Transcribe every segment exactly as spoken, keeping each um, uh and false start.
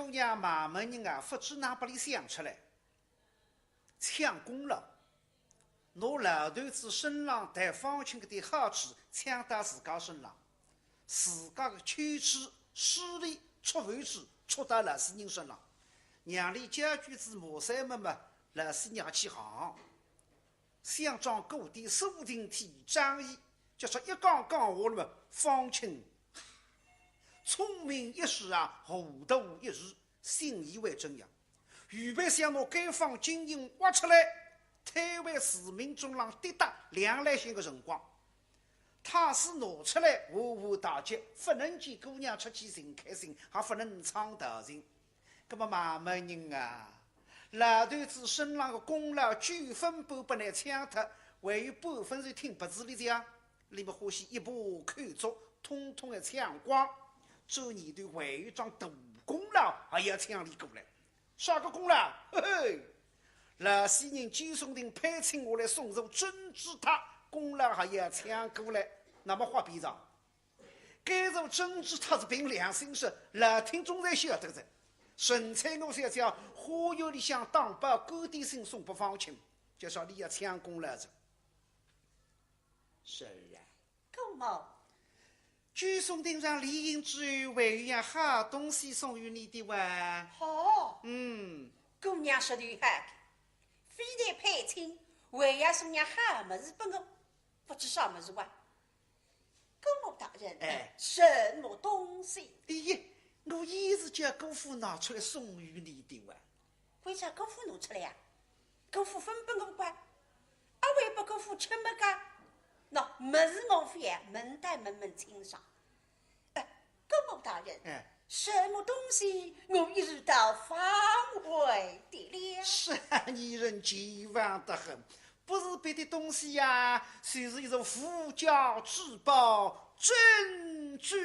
姑娘慢慢人啊，勿知哪拨俚想出来，抢功劳，拿老头子身浪搭方卿搿点好处抢到自家身浪，自家个牵制势力触犯处触到老死人身浪，让俚家眷子骂三门嘛，老死人也去行。想装古典苏秦体张仪，就是一讲讲下来嘛，方卿聪明一时啊，糊涂一时，信以为真呀。预备想拿该方金印挖出来，推回市民中浪跌打两两星个辰光，倘使拿出来，万万大吉，勿能见姑娘出去寻开心，也勿能闯大祸。葛末慢慢人啊，老头子身浪个功劳九分半拨俚抢脱，还有半分是听勿仔俚讲，俚么欢喜一把扣足，统统个抢光。做年头还有桩大功劳，还要抢俚过来。啥个功劳？嘿嘿，老死人九松亭配亲下来送入珍珠塔，功劳还要抢过来。那么话变长，该座珍珠塔是凭良心说，老听众侪晓得个。陈翠娥小姐花园里向打包干点心送拨方卿，就说俚要抢功劳哉。是啊。 姑母。九松亭上联姻之后，还有样好东西送与你的哇。好。嗯。姑娘说得好个，非但配亲，还要送样好物事拨我，勿知啥物事哇？姑母大人，哎。什么东西？哎呀，我也是叫姑父拿出来送与你的哇。 为啥姑父拿出来呀？姑父分拨我个，阿会拨姑父吃么个？喏，物事我勿要，问倒问问清爽。哎，姑母大人，哎。什么东西我一时倒忘怀的了。是啊，你人健忘得很，不是别的东西呀，就是一座无价之宝珍珠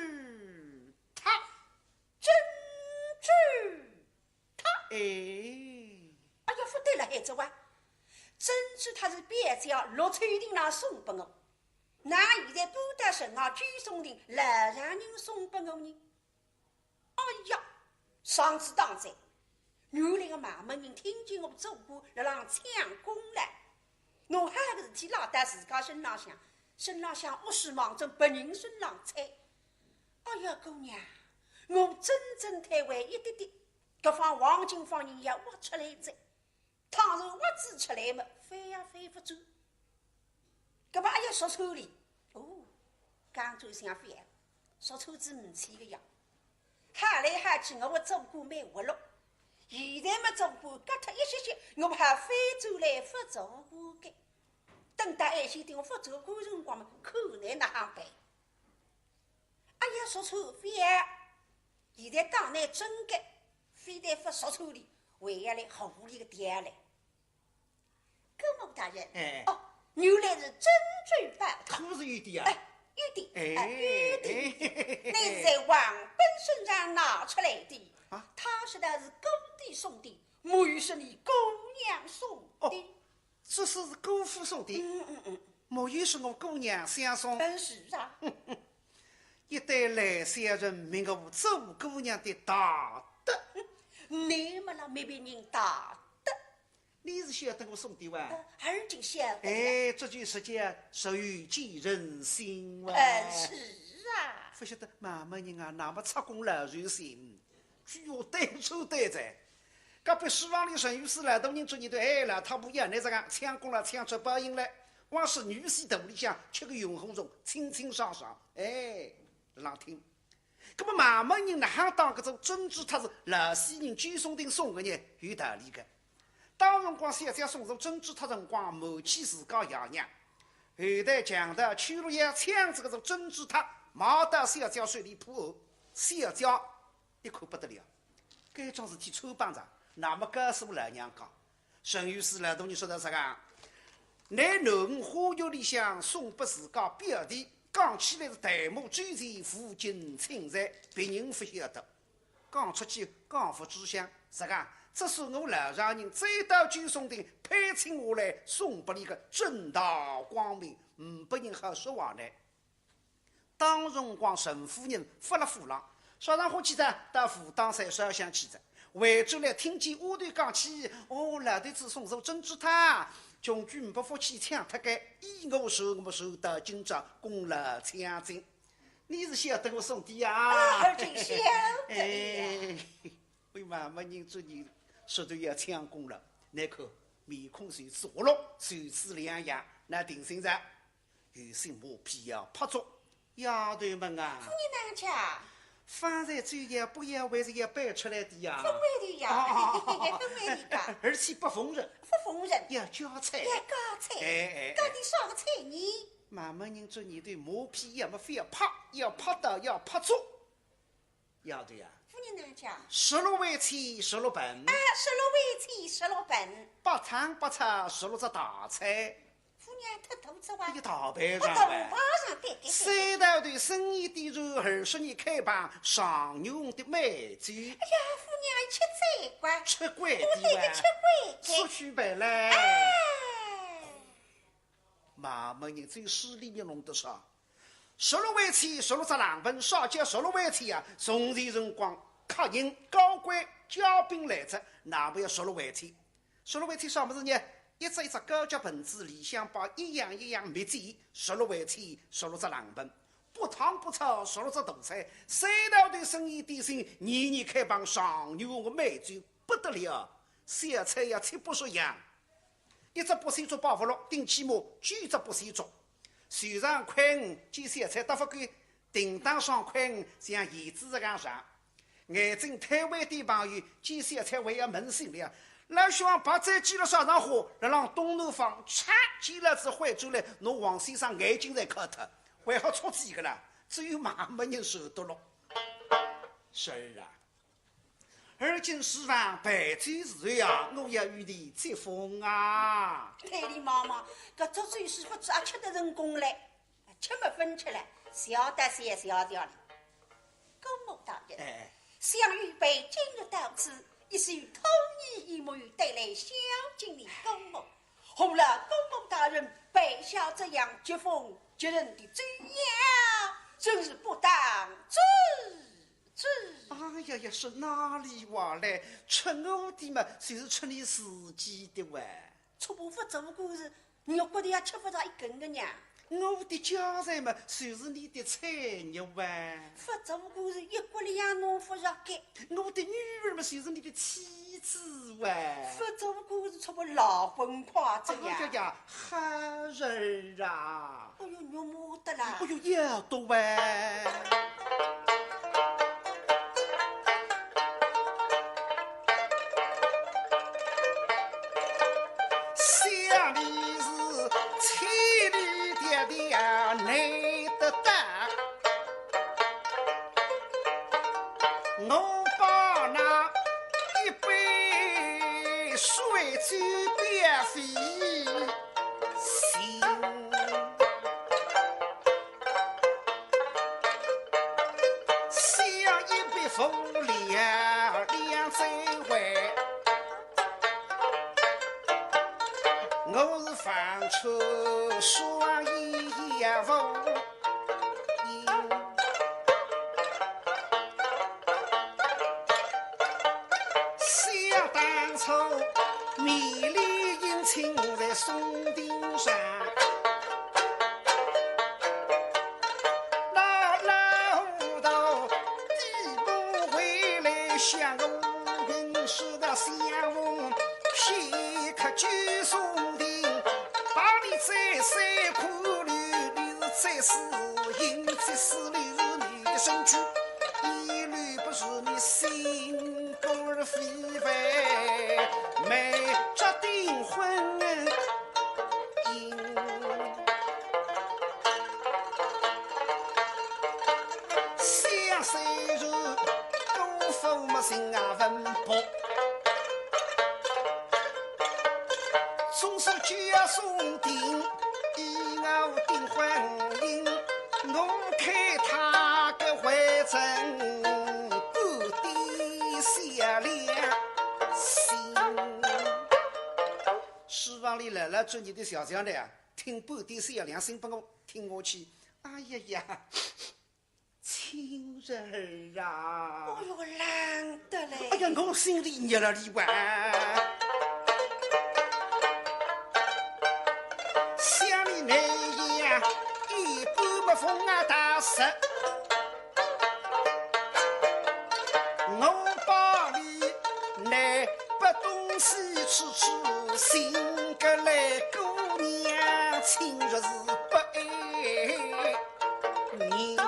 塔。珍珠 塔。哎。哎呀，勿对了，孩子哇，珍珠塔是表姐陆翠亭拿送拨我，哪现在搬到城外九松亭老丈人送拨我呢？哎呀，上次当真，原来个蛮门人听见我做官辣浪抢功劳，拿好个事体赖到自家身浪向，身浪向恶事望准别人身浪推。哎呀，姑娘，我真正推扳一点点， 搿方黄金方印要挖出来哉，倘若挖仔出来么，翻也翻勿转。搿么还要说穿哩，哦，讲究想法，说穿仔勿去个呀。好来好去，我个做官蛮活络，现在么做官割脱一歇歇，我还翻转来勿做官个。等到晏歇点我勿做官辰光么，看倷哪哼办。 哎呀，说穿勿要，现在讲倷真个，非但勿说穿哩，还要来好里个调嘞。姑母大人，哎。哦，原来是珍珠宝塔。可是有点啊。哎，有点，哎，哎，有点。哎。乃是在王本身上拿出来的。啊？他说的是姑爹送的，没有说你姑娘送的。哦。 这是姑父送的，嗯，嗯，嗯。没有说我姑娘相送。嗯，是啊。一对来相认，明我做姑娘的大德。你们那没别人大德。你是晓得我送的哇？呃，而今晓得了。哎，这就是叫手有见人心哇。嗯，是啊。不晓得蛮门人啊，那么出宫老寿星， 居然对错对哉。隔壁书房里陈御史老大人做一对，哎，老太婆也拿这个抢功劳抢出宝印来，往是女婿肚里向吃个用红虫，清清爽爽，哎，辣浪听。那么蛮门人哪哼当搿种珍珠塔是老死人九松亭送个呢？有道理个。当辰光小姐送入珍珠塔辰光，瞒起自家爷娘，后头强盗邱六爷抢仔搿座珍珠塔，卖到小姐手里破案，小姐 一看不得了，该桩事体穿帮着，那么告诉老娘讲，陈御史老大人说道啥个？拿囡儿花园里向送拨自家表弟，讲起来是代母周全，负荆请罪，别人勿晓得。讲出去讲勿知相，啥个？这是我老丈人追到九松亭配亲下来送拨俚个正大光明，呒不人好说话呢。 当辰光陈夫人勿辣府浪，啥场化去哉？到武当山烧香去哉。回转来听见丫头讲起，哦，老头子送座珍珠塔，穷鬼呒福气抢脱个，依我说，我说到今朝功劳抢尽。你是晓得我送的呀？啊，儿臣晓得呀。哎，为嘛没人做你说的要抢功劳？你看，面孔就赤了，手指两扬，那定心哉。 有些马屁要拍足。丫头们啊，夫人哪家？方才酒要不要还是要摆出来的呀？勿会的呀，哦，勿会的。而且不逢人，勿逢人。要加菜。要加菜。哎，哎，哎。加点啥个菜呢？慢慢人做你的马屁要么非要拍，要拍到要拍足。 丫头呀，夫人哪家？十六围棋，十六盆。啊，十六围棋，十六盆。八汤八叉，十六只大菜。夫人太多只哇。一个大排场啊，大排场，对，对，对。三道头生意点头，二十年开办，上用的美酒。哎呀，夫人吃醉过。吃过的哇。我对个吃过的。说起白来。哎。慢慢人只有势利面弄得上。 十六围棋，十六只冷盆，啥叫十六围棋啊？从前辰光，客人、高官、嘉宾来哉，那么要十六围棋。十六围棋啥物事呢？一只一只高脚盆子，里向摆一样一样蜜饯，十六围棋，十六只冷盆，八汤八叉，十六只大菜，三道头生意点心，年年开办，上用个美酒，不得了，小菜要七八十样。 一只八仙桌摆勿落，顶起码九只八仙桌。手上筷子，见小菜搭勿够，定当双筷子像弦子实梗长。眼睛推位点朋友，见小菜还要问心了。老兄，白斩鸡了啥场化，辣浪东南方，嚓，鸡辣子回转来，拿王先生眼睛侪敲脱，还好戳几个啦，只有慢慢人受得落。侄儿啊， 而今书房备酒侍候啊，我要与你接风啊。对哩妈妈，搿桌酒是勿知阿吃得成功嘞，吃么分吃了，小得些小小哩。姑母大人，哎。想愚侄今日到此，一是与通义一母带来孝敬你姑母，何劳姑母大人备下这样接风接人的酒宴，真是不当之 这……哎呀呀，是哪里话来？吃我的嘛，就是吃你自己的喂。吃不，勿做官是，肉骨头也吃勿着一根个呀。我的家财嘛，就是你的产业喂。勿做官是一骨力也弄勿着个。我的女儿嘛，就是你的妻子喂。勿做官是吃不，老婚快哉呀。哎呀呀，好人啊。 哎哟，肉麻得啦。哎哟，要得喂。想你是千里迢迢来得到，我把那一杯水酒表示 行。想一杯浮梁两醉回，我是放出双眼也无影。 想当初，迷离隐情在松亭上，那老道底部回来相逢，说到相逢，片刻就松亭，把你再三苦留，你是再思音，再思留你的身躯，一律不如你心。 故而非为美着订婚姻。相虽然姑父没心啊文博，总是叫松亭，以我订婚姻，我看他个为人 半点小良心。书房里老老做你的小小的啊，听半点小良心，拨我听下去。哎呀呀，亲人儿啊。哦哟，冷得嘞。哎呀，我心里热了哩哇。想你那样一般么风啊大雪，我把你那不东西吃吃，心个来姑娘，亲热是不爱。 人。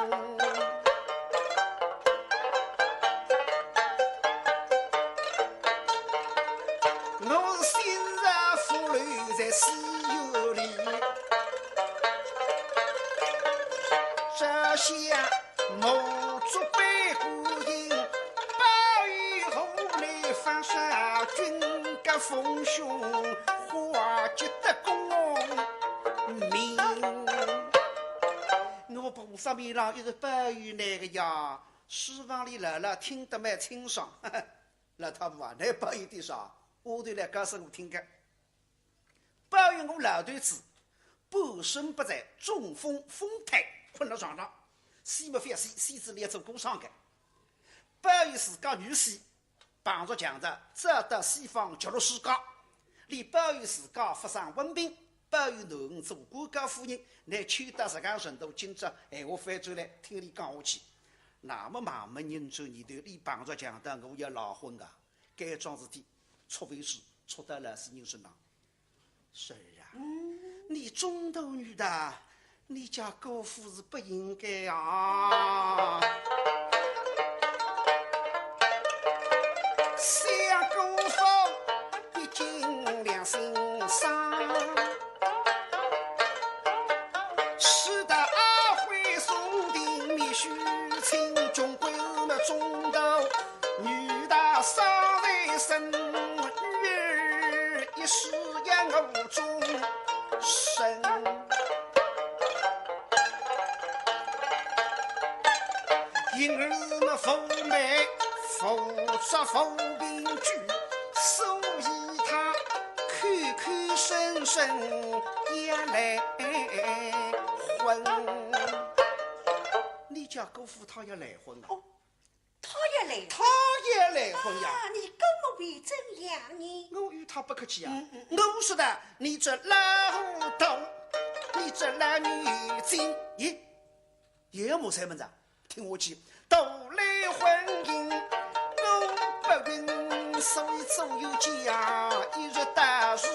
我是昔日风流在西游里，这下目珠背孤影，白玉壶里翻山君个逢凶化吉的功名。 我菩萨面浪一直保佑㑚个呀，书房里老老听得蛮清爽。老太婆啊，㑚保佑点啥？丫头来告诉我听个。保佑我老头子半身不遂，中风风瘫，困辣床上，死么覅死，死仔倷做孤孀个。保佑自家女婿 碰着强盗，走到西方极乐世界，俚保佑自家发生瘟病，保佑囡儿做官家夫人，乃求到实梗程度，今朝闲话翻转来，听俚讲下去。那么慢慢人转念头，俚碰着强盗，我要赖婚啊，该桩事体，触回事，触到老实人身上。 是啊，你中途遇盗，你家姑父是不应该啊。想姑父毕竟良心伤，是得阿辉送定你许亲，穷鬼那中途 女大三岁生，女儿一世养我终身。因儿么父母父杀父病居，所以他口口声声要赖婚。你家姑父他要赖婚啊？哦， 他也来。他也来婚呀。啊，你跟我比怎样呢？我与他不客气啊。嗯，嗯，嗯。我说的，你这老糊涂，你这老女精，咦，也没啥么子啊，听我讲，都来婚姻，我不允，所以总有家一日大事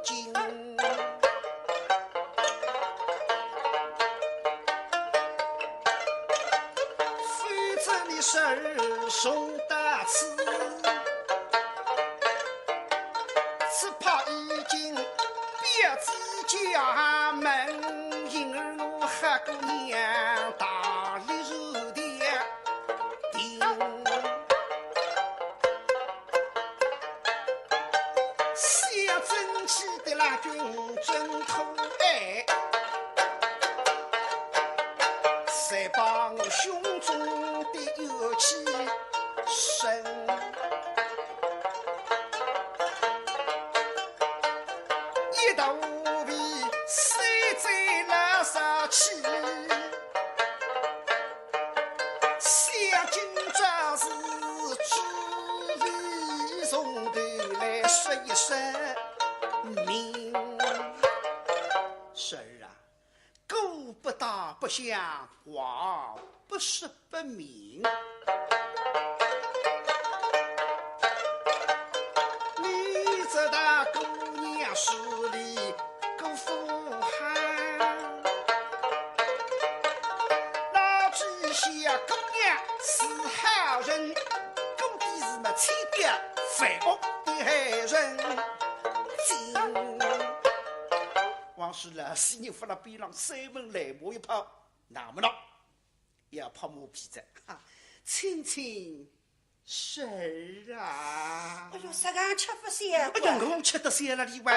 情。 非这里事儿送到此，只怕已经表姐家门，因儿我黑姑娘大力如爹定。 想争气的那军阵痛哎，谁把我胸中的怨气生？一头皮塞在垃圾气。 想今朝是知否从头来说一说明。侄儿啊，姑不大不相，话不说不明。你这大姑娘势利，姑父喊。 那知晓姑娘是好人，姑爹是么千万万恶的害人精。王叔老死人发了边浪，三门来磨一泡，那么了，要拍马屁哉。啊，亲亲 侄儿啊。哎哟，实梗吃勿消啊。哎呀，我吃得消了哩哇。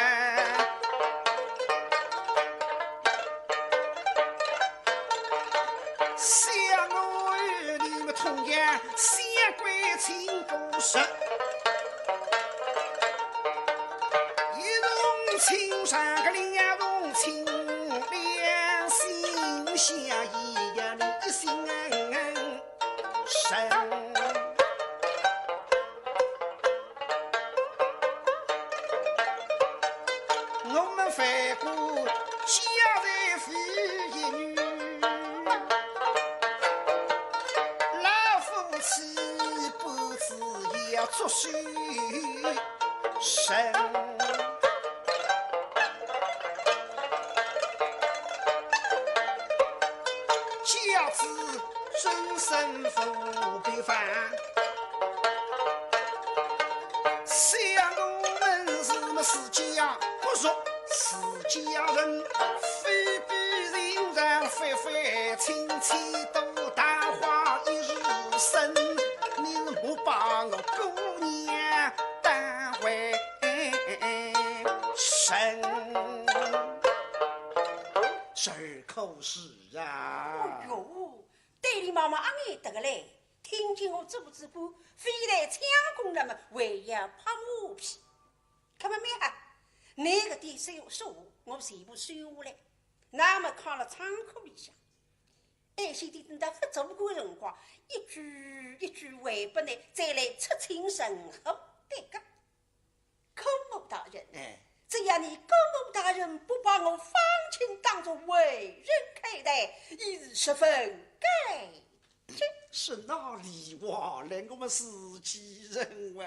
想我与你们同样，相关情不熟，一同情上个两同情，两心相依呀，你一心爱我们犯过家财妇一女，老夫妻不知要作首。 身。家子终身不必忘。想我们是么自家不说，自家人，非比人人非非亲，几多谈话一日深，你莫把我姑娘 当为神。是可是啊。哎哟，对俚妈妈阿眼得个嘞，听见我做仔官，非但抢功劳么，还要拍马屁。搿么蛮好，倷个点说话，我全部收下来，那么囥了仓库里向。 哎，先生等到勿做官个辰光，一句一句还拨倷，再来出清神和对讲。姑母大人，哎。只要你姑母大人不把我方卿当作为人看待，已是十分感激。是哪里话来，我们自己人哇。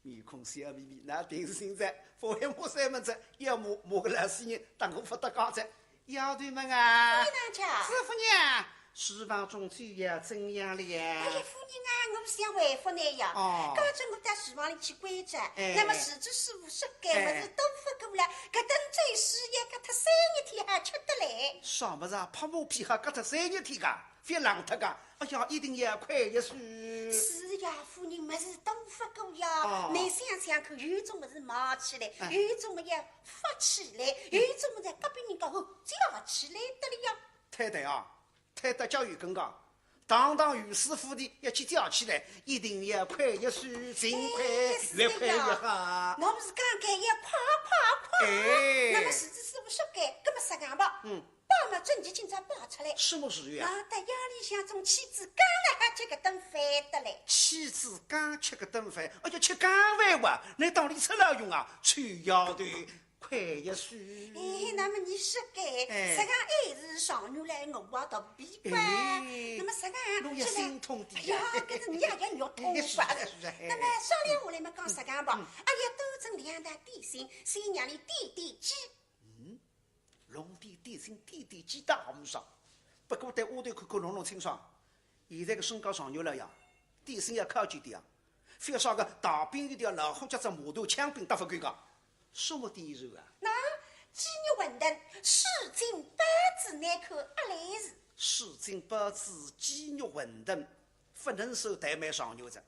面孔笑眯眯，那定心哉，勿会骂山门哉，要骂，骂个老死人，当我勿搭界哉。丫头们啊，夫人啊。是夫人啊，书房中酒要怎样了呀？哎呀，夫人啊，我想回复倷呀。哦。刚才我到书房里去关照，哎。那么自家师傅说该哎。物事都勿够了，搿顿酒水要隔脱三日天还吃得来。啥物事啊？拍马屁还隔脱三日天噶？ 覅浪脱个，哎呀，一定要快一些。是呀，夫人，物事都勿够呀。哦。倷想想看，有种物事买起来，哎。有种物事要发起来，有种物事隔壁人家吼借起来得了呀。太太啊，太太家有跟讲，堂堂御史府的要去借起来，一定要快一些，尽快，哎，是的呀。越快越好。我勿是讲该要快快快。哎。那么自家师傅说该，搿么实梗吧。嗯。 摆么准备今朝摆出来。什么时候呀？啊，到夜里向种妻子刚来还吃搿顿饭得来。妻子刚吃搿顿饭，哎呀，吃刚饭哇，倷当俚出老用啊？臭丫头，快一些。哎，那么你说该，哎。实梗还是上月来我啊肚皮快。哎。那么实梗，侬也心痛的呀。哎呀，搿是你也要肉痛哎，是啊，吧？是啊，哎，那么商量下来嘛，讲实梗吧，嗯。哎呀，多蒸两道点心，先让你垫垫饥。嗯。 弄点点心，垫垫饥倒呒啥。不过对丫头看看弄弄清爽，现在个身价上月来呀，点心要考究点啊，覅啥个大饼油条、老虎脚子、麻团、枪饼搭勿够个。什么点心啊？那鸡肉馄饨、水晶包子，倷看阿来事？水晶包子、鸡肉馄饨，勿能算太蛮上月哉。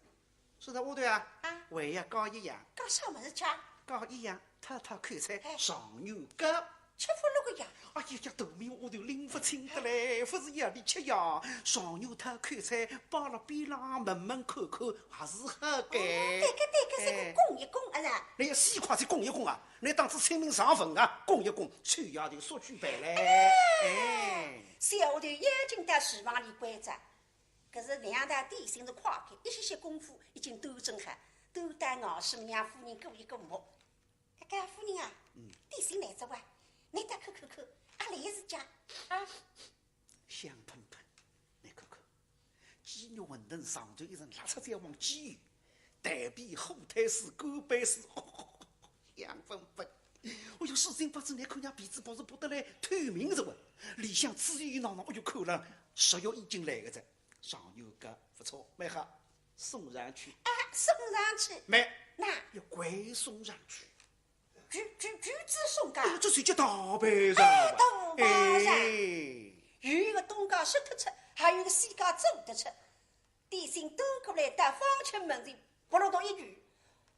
是的，丫头啊，啊。还要加一样。加啥物事吃？加一样，讨讨口彩，哎。上月糕。吃勿落个呀。哎呀呀，大面丫头拎勿清得嘞，勿是要俚吃呀。上月讨口彩，摆辣边浪闻闻看看，还是好个。哦，对个对个，搿个哎。供一供，啊是啊。倷要死快去供一供啊，倷当仔清明上坟啊，供一供，臭丫头说句白嘞。哎。哎。小丫头眼睛到书房里关照。 搿是两道点心是快个，一歇歇功夫已经端正好，端到外头让夫人过一过目。哎，搿夫人啊，嗯。点心来哉哇，倷搭看看看，阿来事家啊？香喷喷，倷看看，鸡肉馄饨上头一层辣椒酱黄鸡油，蛋皮、火腿丝、干贝丝，哦，香喷喷。哦哟，水晶包子倷看伲鼻子鼻子不得来透明哉哇，里向滋滋闹闹，哦哟，看了食欲已经来个哉。 上月糕勿错，蛮好，送上去。啊，送上去。慢，那要跪送上去。跪跪跪仔送个？哎呀，搿算叫大拜上哎，吧？大拜上。哎。有一个东家说得出，还有一个西家做得出。点心端过来到方卿门前，扑落到一跪，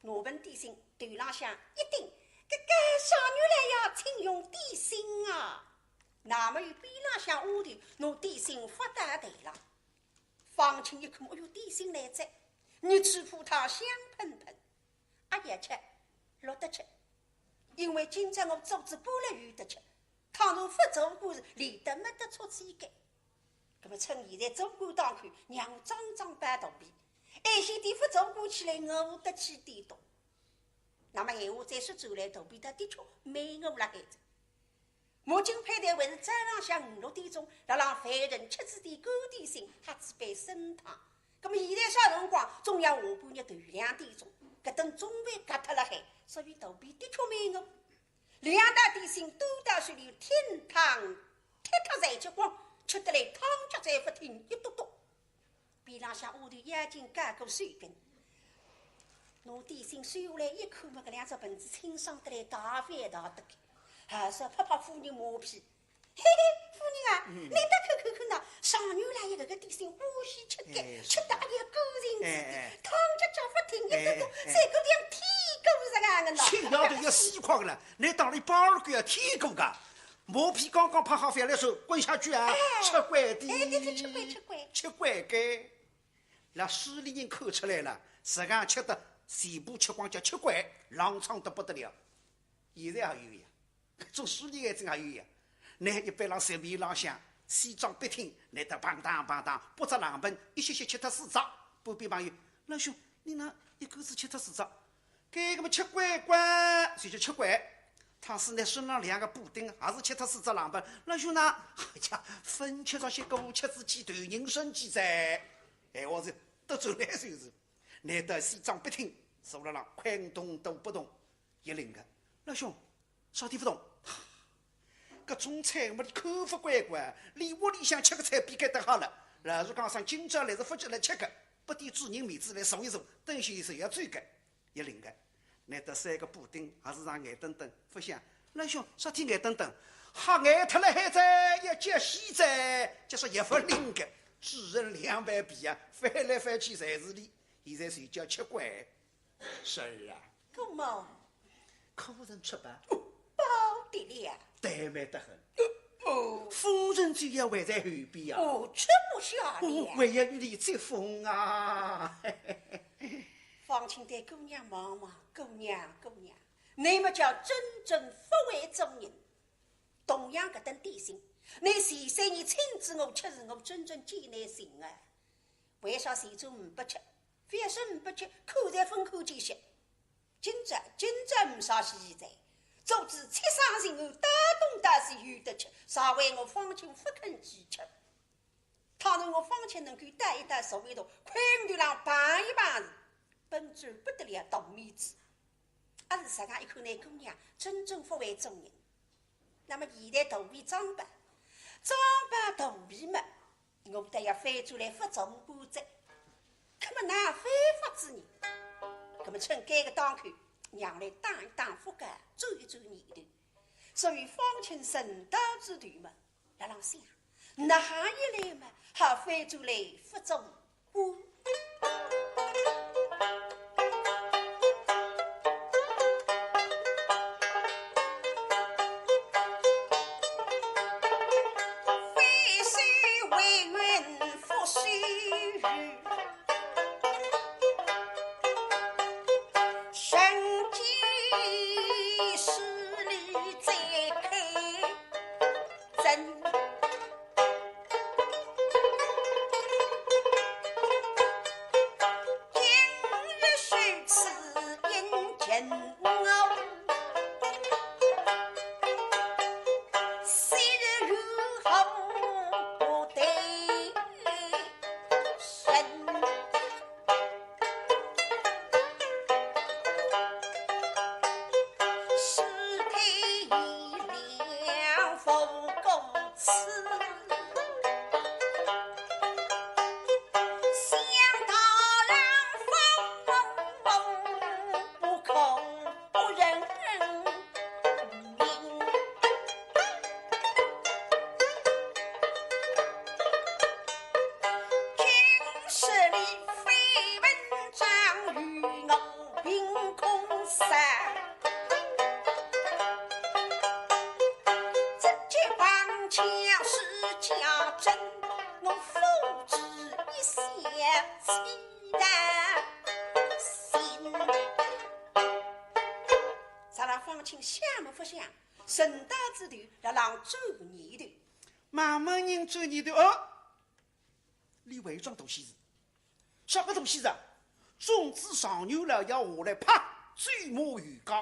拿盆点心头浪向一顶，搿个上月来呀，请用点心啊。那么有边浪向丫头拿点心发到台浪。 方卿一看，哎哟，点心来哉，热气腾腾，香喷喷，阿要吃，落得吃，因为今朝我做仔官了有得吃，倘若勿做官是连得没得出去个。那么趁现在做官当口，让我装装饱肚皮，晏歇点勿做官起来，我得去点东。那么闲话再说转来，肚皮倒的确蛮饿辣海哉。 母亲配台还是早浪向五六点钟，辣浪万人吃仔点干点心，喝仔杯参汤。葛么现在啥辰光？总要下半日头两点钟，搿顿中饭隔脱辣海，所以肚皮的确蛮饿。两道点心端到手里，厅堂踢脱侪吃光，吃得来汤脚侪勿停一笃笃。 边浪向丫头眼睛加个水平，拿点心收下来一看嘛，搿两只盆子清爽得来，大翻大得个，还是拍拍夫人马屁。嘿嘿，夫人啊，嗯。你倒看看看呐，上元老爷搿个点心欢喜吃个，哎，吃得哎呀干净仔的，哎，哎。汤脚叫勿停一个个，哎，哎。再搿点天狗实梗个呢。亲丫头要死快个了，你当里包儿个要天狗个？ 马屁刚刚拍好，覅来说，滚下去啊！哎，吃乖的，哎，对对，吃乖，吃乖。吃乖个。辣势利人看出来了，实梗吃得全部吃光叫吃乖，浪唱得不得了。现在还有呀，搿种势利眼睛还有呀。拿一般浪席面浪向，西装笔挺，拿得砰当砰当，八只冷盆，一歇歇吃脱四只。旁边朋友，老兄，你哪一口子吃脱四只？ 该个么吃乖乖，就叫吃乖。倘使拿身浪两个补丁，还是吃脱四只冷盆，老兄呢？哎呀，分吃着些个，吃仔几头人参鸡哉。哎，我是得罪了就是，拿得西装笔挺，坐辣浪，款动都不动，一领个。老兄，啥地勿动？搿种菜么你看勿乖乖，连屋里向吃个菜比该搭好了。老实讲，上今朝来是勿叫来吃个，拨点主人面子来坐一坐，等歇一歇要走个。 一领个，拿得三个补丁，还是让眼瞪瞪，勿响。老兄，啥体眼瞪瞪？瞎眼脱了海哉，要叫戏哉，就说也勿灵个，主人两爿皮啊，翻来翻去侪是俚，现在就叫吃乖。是啊。姑母。客人出吧。哦，包的了。 怠慢得很。哦。夫人就要围在后边啊。哦，吃不下了。哦，还要与你接风啊。方卿对姑娘望望，姑娘，姑娘，你么叫真正勿会做人。同样搿顿点心，你前三年请仔我吃是我真正见你情啊。为啥前转勿吃？ 覅说勿吃，看侪勿看见歇。今朝，今朝没啥稀奇哉，做仔七省巡按，到东到西有得吃，啥为我方卿勿肯去吃？倘若我方卿能够带一带手一动，块头浪碰一碰，本主不得了大面子。阿是实梗一看，那姑娘真正勿会做人。 那么现在肚皮装饱，装饱肚皮嘛，我得要翻转来勿做官哉。那么哪翻法子呢？那么趁该个当口，让来打一打腹稿，转一转念头。所以方卿沉倒仔头嘛，辣浪想，哪哼一来嘛，好翻转来勿做 今日如此殷勤我，昔日如何不得人？ 世态炎凉，无故此。想大人风，不可不认命。 今日里非文章与我凭空散，这件旁敲是家珍，我付之一笑岂然心。啥人方卿想么勿想，沉倒仔头辣浪转念头。慢慢人转念头，哦，俚还有桩大喜事。啥个大喜事啊？总之状元老爷下来，啪，醉马游街，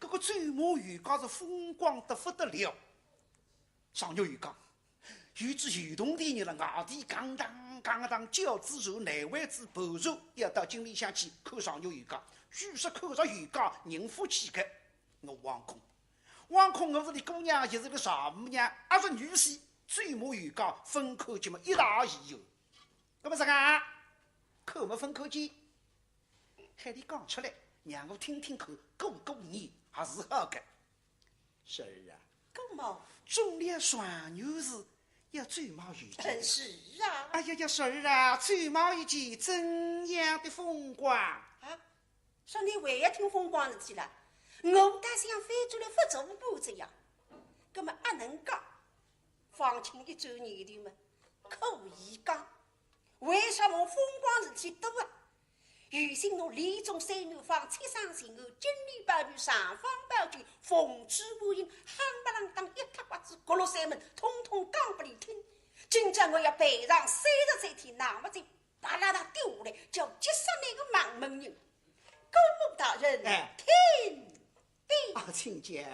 搿个醉马游街是风光得勿得了。上月有讲，有只游动的人了，外头嘎当嘎当叫仔船，难为仔盘缠，要到京里向去看上月游街。据说看着游街人勿见个，我枉空，枉空我是俚姑娘，也是个丈母娘，还是女婿，醉马游街朆看见么一大意哟。那么啥个？看么朆看见？ 喊俚讲出来，让我听听看，过过瘾还是好个。侄儿啊，姑母。中了状元是要走马游街。嗯，是啊。哎呀呀，侄儿啊，走马游街怎样的风光？啊，说你还要听风光事体了？我倒想翻转来勿做半日呀。葛么阿能讲，方卿一转念头嘛，可以讲。为啥么风光事体多啊？ 有心拿李宗三元方七伤心案、金陵宝玉尚方宝剑、凤至乌云、夯不啷当一塌刮子、各路山门，统统讲拨俚听。今朝我要陪上三十三天，那么再扒拉他丢下来，叫急煞那个忙门人。姑母大人，哎。听。 啊，请讲。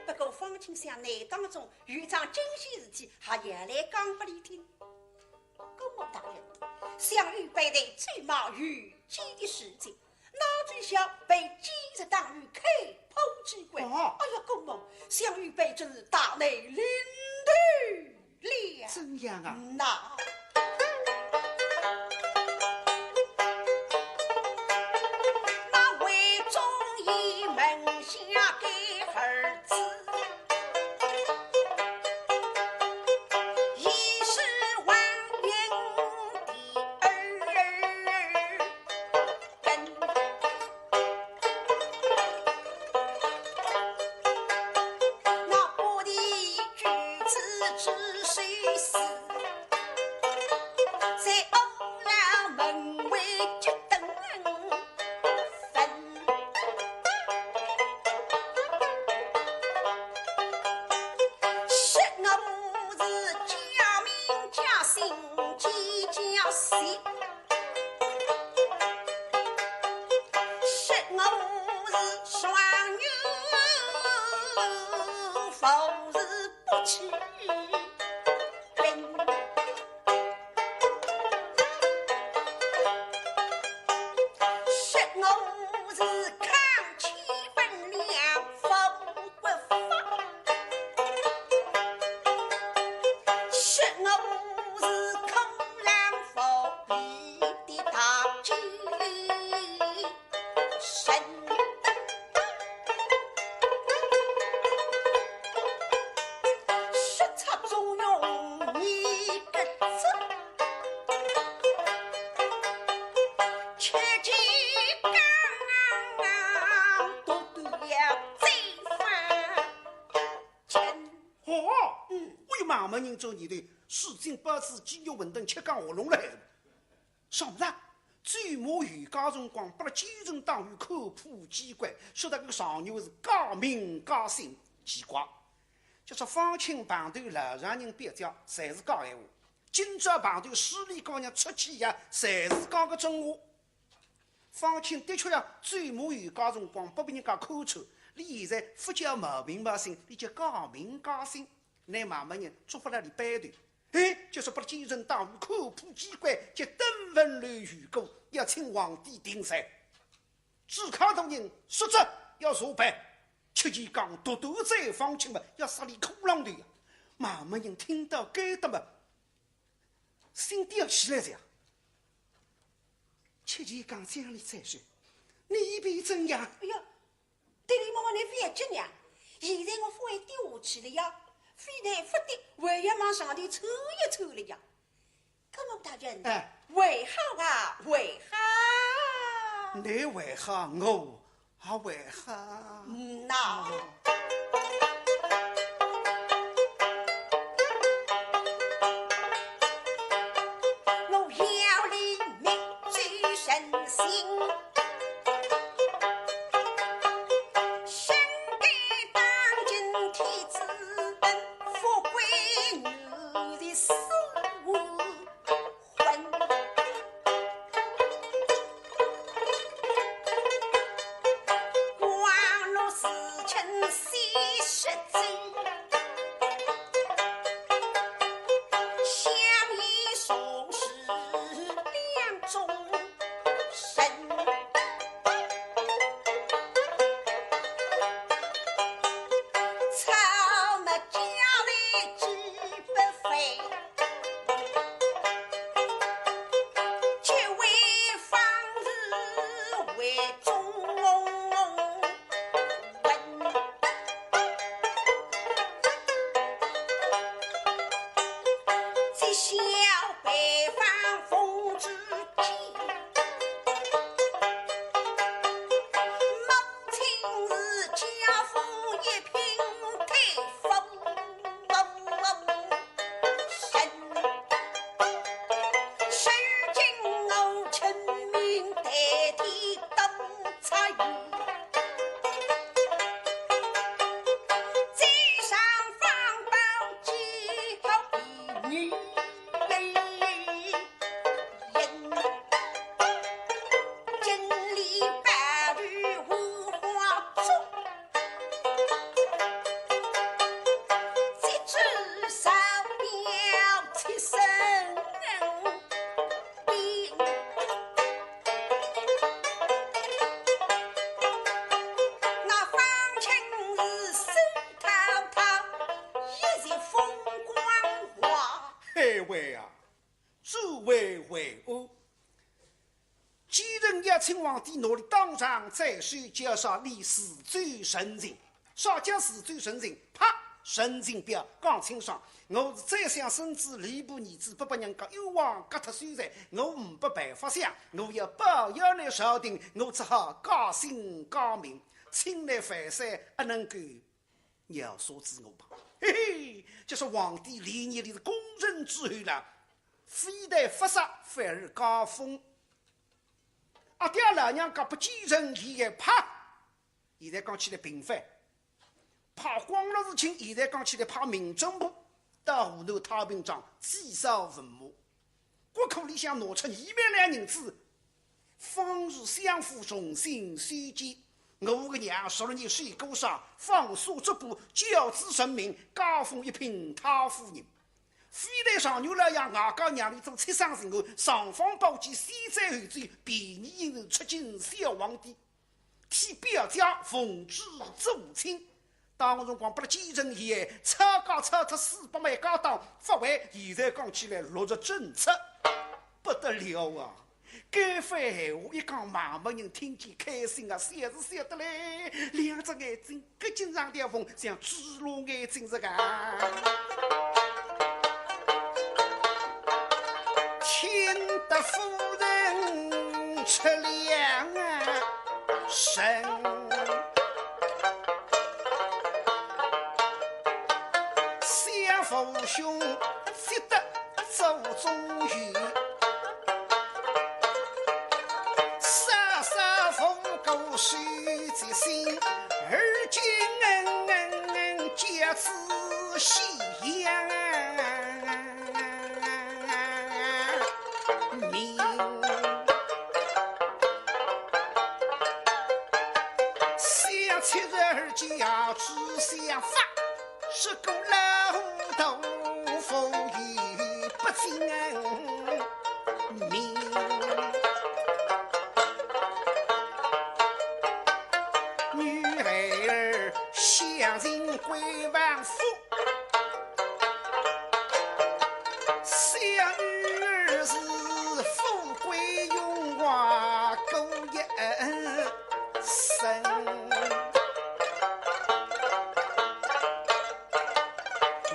不过方卿想，难当中 有桩惊喜事体，还要来讲拨俚听。姑母大人，想愚辈在走马游街的时节，哪知晓被奸贼党羽开炮击昏。哦。哎呀，姑母，想愚辈真是大难临头了。怎样啊？那 那为忠义门下的儿子，已是王爷的儿根。那不离举子之谁死？ 在屋楼门外结等分。说我是假名假姓，假假戏。 说我是状元，不是不起兵。说我是康乾分粮，不国法。说我是空狼无义的大奸臣。说出中庸你个子，切记刚刚独独要再犯贱。哦，嗯。为嘛没人做你的？四斤八子鸡肉馄饨吃光喉咙了还是？ 上了，走马游街辰光，拨了奸臣党羽看破机关，说得搿个状元是假名假姓，奇怪。就说方卿碰头老丈人别家，侪是假闲话。今朝碰头势利姑娘出气呀，侪是讲个真话。方卿的确呀，走马游街辰光，拨别人家看穿，俚现在勿叫冒名冒姓，俚叫假名假姓。 拿蛮门人捉勿牢俚扳头。哎，就说拨了奸臣党羽看破机关，叫登门来游街，要请皇帝定罪。朱家大人说着要查办，戚继光独独在方卿嘛，要杀俚骷髅头呀！蛮门人听到该搭嘛，心吊起来哉呀！戚继光讲俚再说，你便怎样？哎呀， 对俚妈妈，你覅急呀，现在我勿会丢下去了呀，非但勿跌，还要往上头凑一凑了呀。葛么大人，哎。为好啊，为好。你为好，我也为好。嗯呐。小北方风之际，母亲是家父一品太夫人，如今我臣民代替当差役，在上方报祭好比女。 哎喂啊， 诸位为安。既然要请皇帝拿俚当场斩首，就要说俚自作成人。啥叫自作成人？拍成人表讲清爽，我是宰相孙子，吏部儿子，拨拨人家冤枉割脱首罪，我呒不办法想，我要保佑倷朝廷，我只好改姓改名，请倷万岁阿能够 饶恕仔我吧。嘿嘿，就是皇帝连日里是功成之后了，非但勿杀，反而加封。阿爹老娘家拨奸臣陷害，啪！现在讲起来平反，派光禄寺卿，现在讲起来派民政部，到河南太平庄祭扫坟墓。 国库里向拿出二万两银子，方氏相府重新修建。我个娘十六年守孤孀，纺纱织布，教子成名，加封一品太夫人。非但状元老爷，外加让俚做七省巡按，尚方宝剑，先斩后奏，便宜行事，出京小皇帝。 替表姐奉旨做亲。当辰光拨俚奸臣陷害，抄家抄脱四百万家当，勿还，现在讲起来落实政策，不得了啊！该番闲话一讲，满门人听见开心啊，笑是笑得来，两只眼睛 搿紧张点风像猪猡眼睛实梗。听得夫人出两声，想父兄 只得做忠臣，稍稍无过守节心，而今教子宣扬名。想昔日儿子也只想法， 是个老豆腐也不精明。女孩儿想进贵王府，想女儿是富贵荣华过一 生。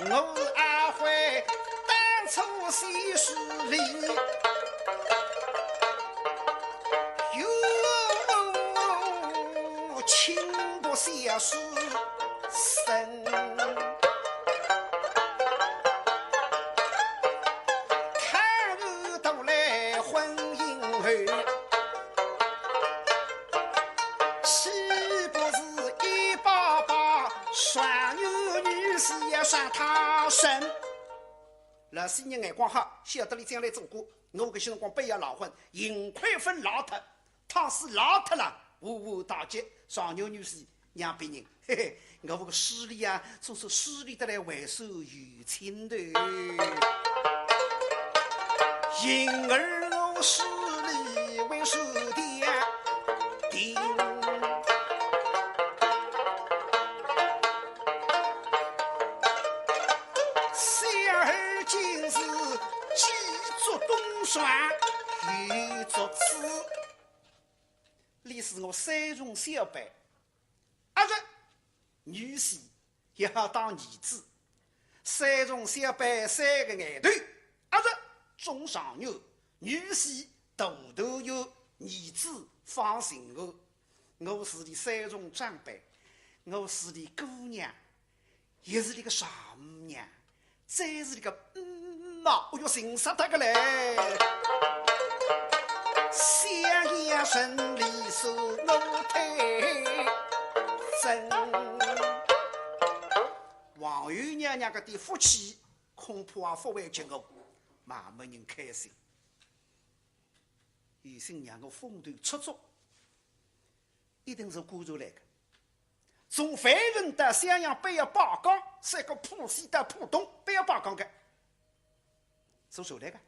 我是阿辉，当初写诗里有清白写诗生。 倘若到了婚姻后，岂不是一把把状元女婿要上他身？老先生眼光好，晓得俚将来做官，我搿歇辰光必要赖婚，幸亏勿赖脱。 倘使赖脱了，呜呼大吉，状元女婿让别人，嘿嘿，我个势利啊，总是势利得来还算有清头。因而我势利为是定定。小儿今日既作东床，又作此。 俚是我三重小辈，阿侄、女婿也好当儿子。三重小辈三个眼头，阿是中状元，女婿大团圆，儿子方信安。我是俚三重长辈，我是俚姑娘，也是俚个丈母娘，再是俚个姆妈，我要寻死他个嘞！襄阳城里送我退，真。皇后娘娘个的福气，恐怕也勿会及我，妈妈人开心。有心让我风头出足，一定是官船来个。从樊城到襄阳，必要摆江，三个浦西到浦东，必要摆江个，坐船来个。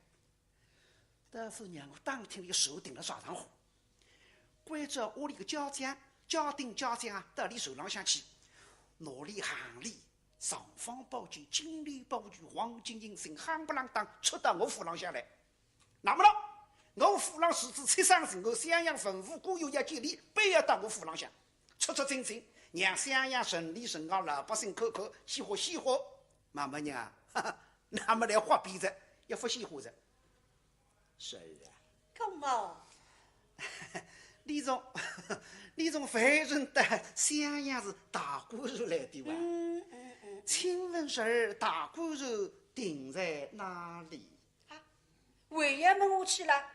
但是让我打听俚个船停了啥场化，关照屋里个家将、家丁、家将到俚船浪向去，拿俚行李、尚方宝剑、金链宝玉、黄金印信，夯不啷当出到我府浪向来。那么了，我府浪是指七省巡按、襄阳文武官员要见礼，必要到我府浪向，出出进进，让襄阳城里城外老百姓看看，喜欢喜欢。妈妈娘，哈哈，那么来花边哉，要勿喜欢哉。是啊。姑母。你从，你从樊城到襄阳是大官船来的哇？嗯，嗯，嗯。请问侄儿，大官船停在哪里？啊，还要问下去了？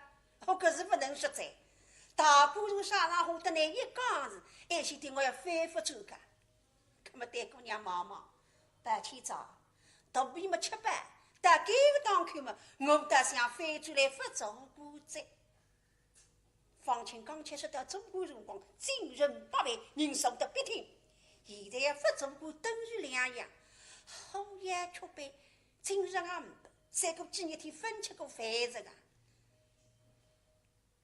我搿是勿能说哉。大官船啥场化搭倷一讲是，而且对我要反复转介。葛么对姑娘望望，到今朝，肚皮么吃饱，到搿个当口么，我倒想翻转来勿做官哉。 方卿刚才说到做官辰光，精神百倍，人熟得笔挺。现在要勿做官，等于两样，好也吃饱，精神也呒不，再过几日天勿吃过饭哉个。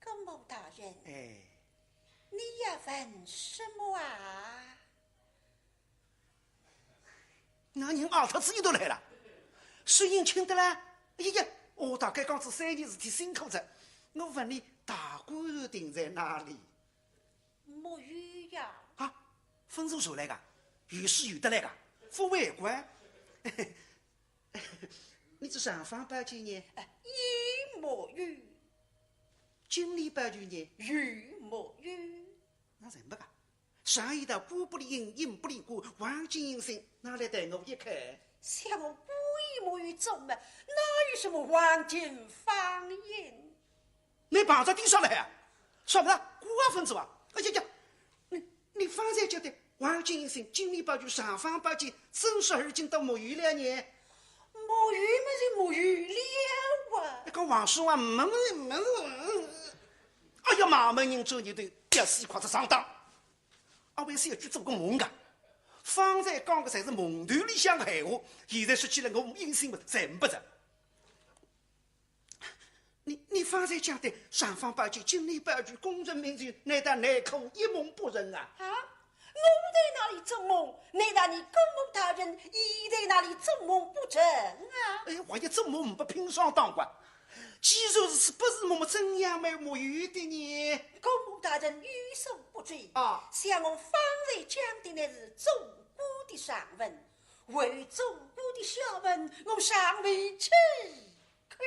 姑母大人，哎。你要问什么啊？ 那人啊，他自己都来了，声音轻得来。哎呀，我大概讲仔三件事体辛苦哉。我问你，大官船停在哪里？木鱼呀。啊，朆坐船来个，有水游得来个，勿会怪。你这尚方宝剑呢？哎，也木鱼。金链宝玉呢？也木鱼。那人不个， 上一道官不离印，印不离官，黄金印信，拿来待我一看。想我官也木鱼做么，哪有什么黄金方印？你碰着地上来啊？算不得，官也朆做啊？哎呀呀，你，你方才讲的黄金印信、金链宝玉、尚方宝剑，真是而今都木鱼了呢？木鱼么是木鱼了啊。那个王叔啊，没没没，哎呀妈，没人做你的，要死快点上当。 阿为小鬼做个梦啊？方才讲个侪是梦头里向个闲话，现在说起来我印信么侪呒不哉。你，你方才讲的尚方宝剑、金链宝玉、功成名就，难道你可一梦不成啊？啊？我在哪里做梦？难道你姑母大人也在那里做梦不成啊？哎，我一做梦呒不拼上当个。 既然如此，不是么么怎样会木鱼的呢？姑母大人有所不知啊。想我方才讲的乃是做官的上文，还有做官的下文，我尚未启口。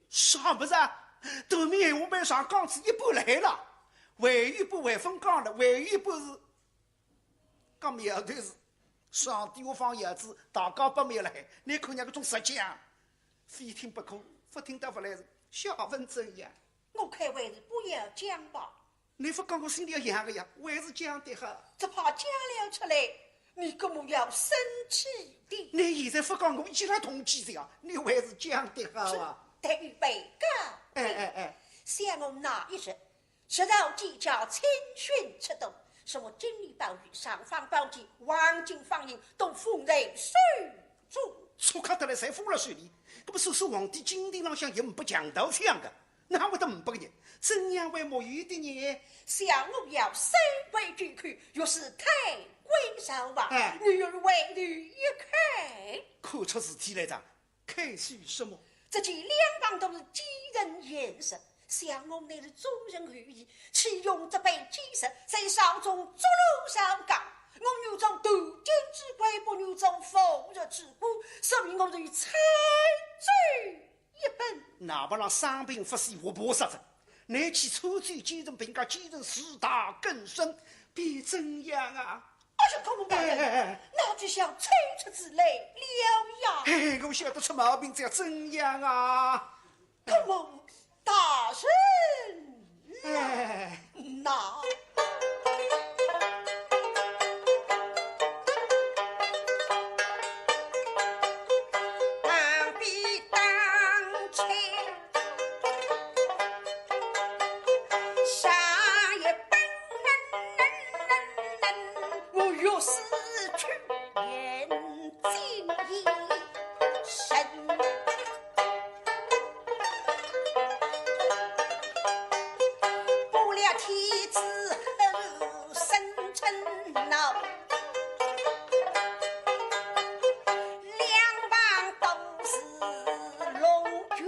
啥物事啊？对面闲话板上讲仔一半来了，还有一半还朆讲了，还有一半是 讲苗头是，上帝下放叶子，大家不妙了，你看人家搿种实梗，非听不可，勿听得勿来事，下文怎样？我看还是不要讲吧。你勿讲我心里要痒个呀，还是讲点好。只怕讲了出来，你姑母要生气的。你现在勿讲，我一记来动气的呀，你还是讲点好啊。待预备告。哎，哎，哎。想我那一日， 直到几家亲眷出动，什么金链宝玉、尚方宝剑、黄金方印，都奉在手中。粗客得来，侪奉了手里，搿么说说皇帝金殿浪向也呒不强盗抢个，哪会得呒不个呢？怎样会木鱼的呢？想我要三跪九叩，若是太跪朝吧，哎。女儿为你一叩。看出事体来哉。 开些什么？只见两旁都是几人眼色，想我乃是忠臣后裔，岂容这般奸臣在朝中作乱上纲？我愿做断根之鬼，不愿做覆日之孤，所以我是采取一哪怕让生病发死，活怕啥子？拿起抽酒，几人平家，几人四大更生，便怎样啊？哎呀，姑母大人，哎，哎，哎。那就像抽出子来了呀。嘿嘿，我晓得出毛病，这要怎样啊？姑母大人，哎。那。 当比当切，啥也不能，能，能，能，我若是去眼睛一神，不了天子后生辰闹。 两旁都是龙卷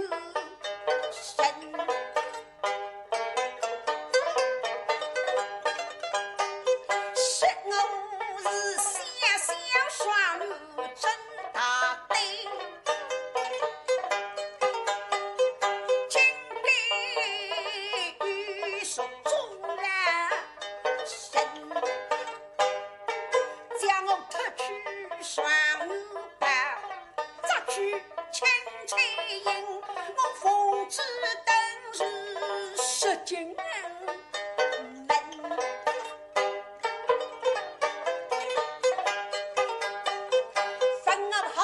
神，说我是小小双女真大胆，竟被愚叔捉了身。 叫我脱去双女袍，着去青翠影，我奉旨登入石井门。问我何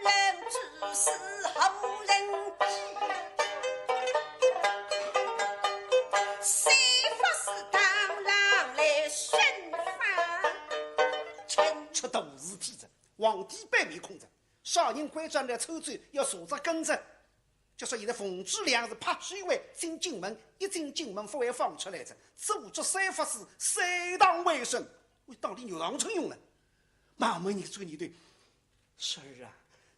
人指使，何人计，谁发使当郎来寻访？ 出大事体哉，皇帝板面孔哉，啥人关照来抽罪，要查着跟着。就说现在奉旨两日拍手回进京门，一进京门勿会放出来哉，做足三法事，三堂会审，我当俚肉肠寸用哉。慢慢你做你的，侄儿啊，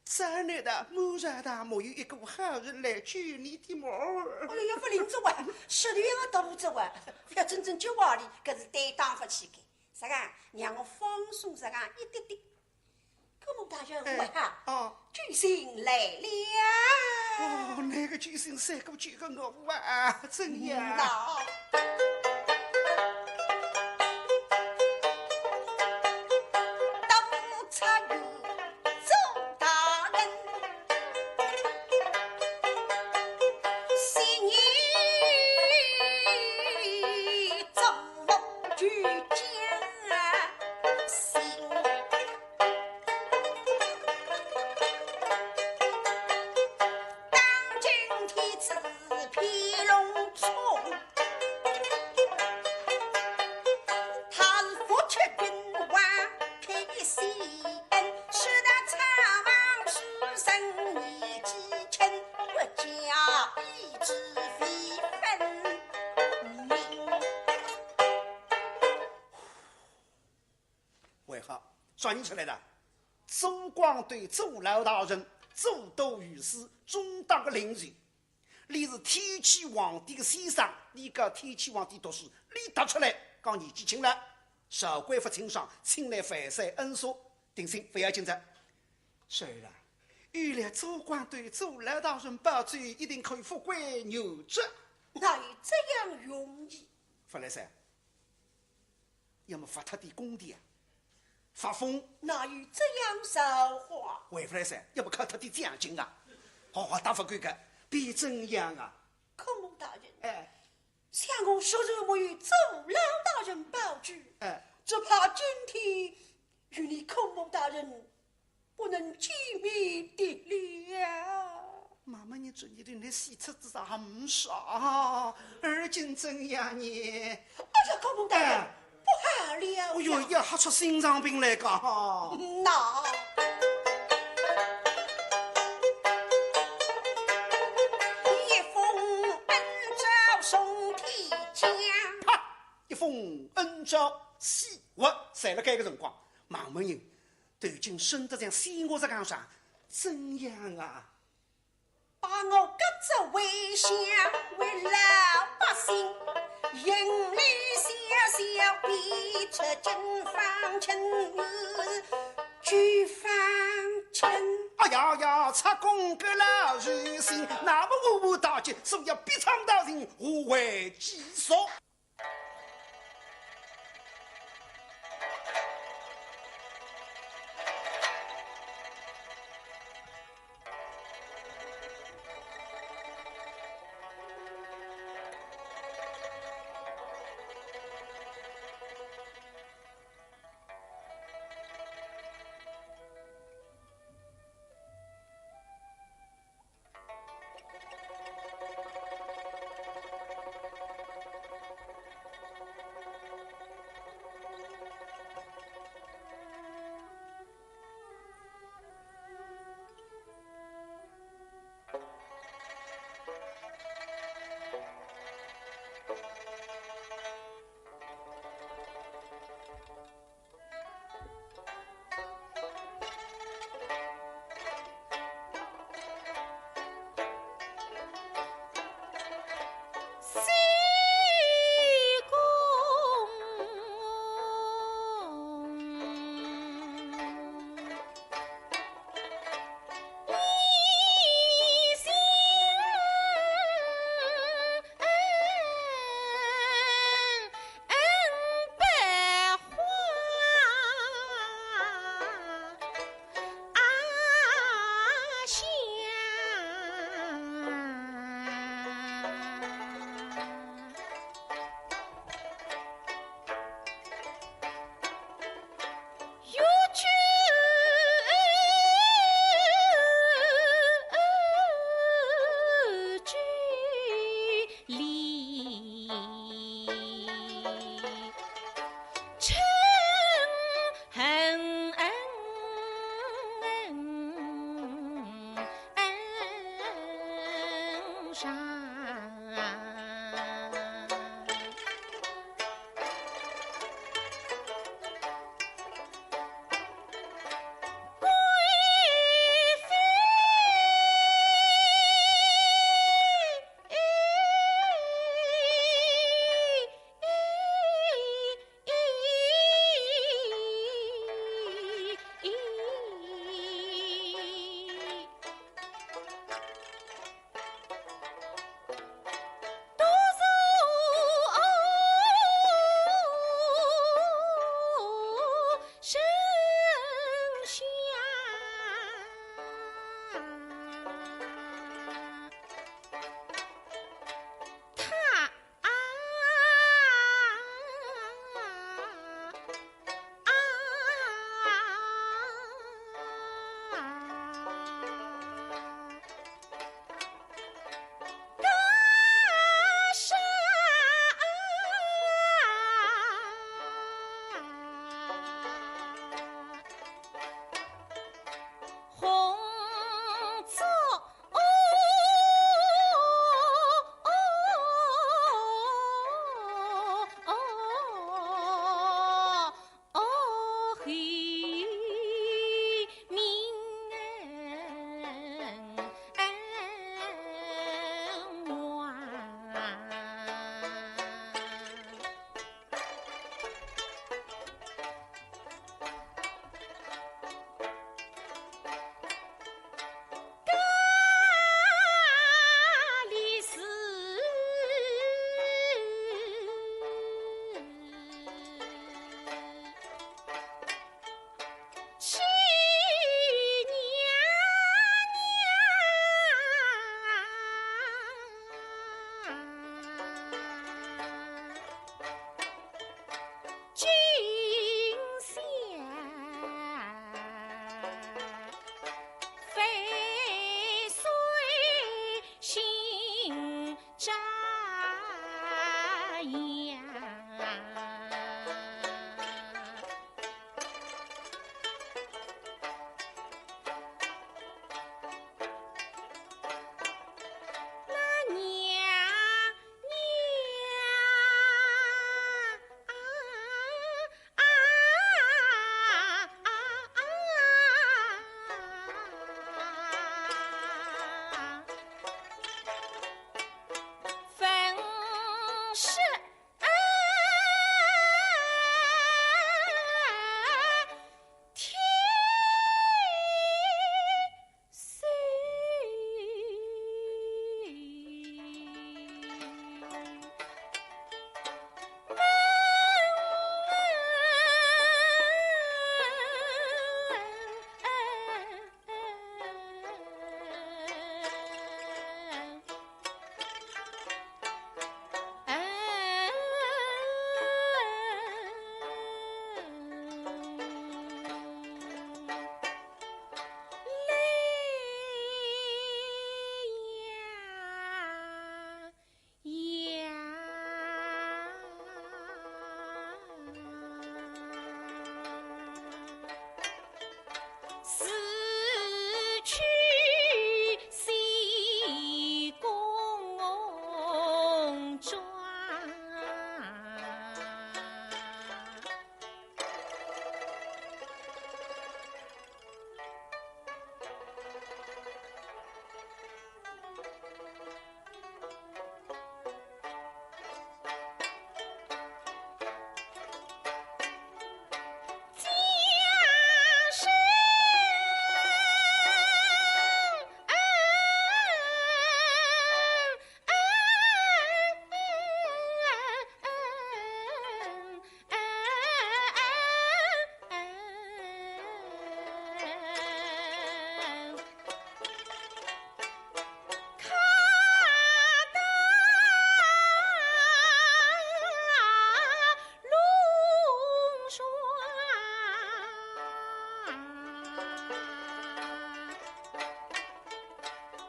在你的母山堂没有一个好人来救你的么？哎呀，要勿灵哉哇，石头要大哉哇，要真正救活俚，搿是担当勿起个。 啥个？让我放松啥个一点点。姑母大人，哎，我哈，哦。救星来了。哦，那个救星赛过救个我啊，怎样？那。当差有周大人，昔日中 举将心。当今天子皮隆冲，他是不屈君王开先，使得草莽书生年纪轻，国家意志未分明。 为何？啥人出来的？左光斗左老大人，左都御史，中大个领袖。俚是天启皇帝个先生，俚教天启皇帝读书，俚踏出来，讲年纪轻了，少管勿清爽，请来万岁恩赦，定性勿要紧哉。侄儿啊，有了左光斗左老大人保举，一定可以复归原职。哪有这样容易？勿来噻。 要么发脱点工钿啊，发疯。哪有这样笑话？还勿来噻，要么扣脱点奖金啊，好好打发干个，便怎样啊？姑母大人，哎。想我若然没有周老大人保举，哎。只怕今天与你姑母大人 不能见面的了。妈妈，你这，你的，你死出子啥么事啊？而今怎样呢？哎呀，姑母大人，哎。不好了呀！哎哟，要吓出心脏病来个哈！那一封恩诏送天将。啪！一封恩诏，死活，侪辣该个辰光，妈妈人 头颈伸得像仙娥子样长，怎样啊？把我革职为相，为老百姓，行礼谢谢，便出京方卿，去方卿。哎呀呀，出宫个老寿星，那么我我大姐，所以逼唱道情，我为寄宿。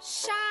上。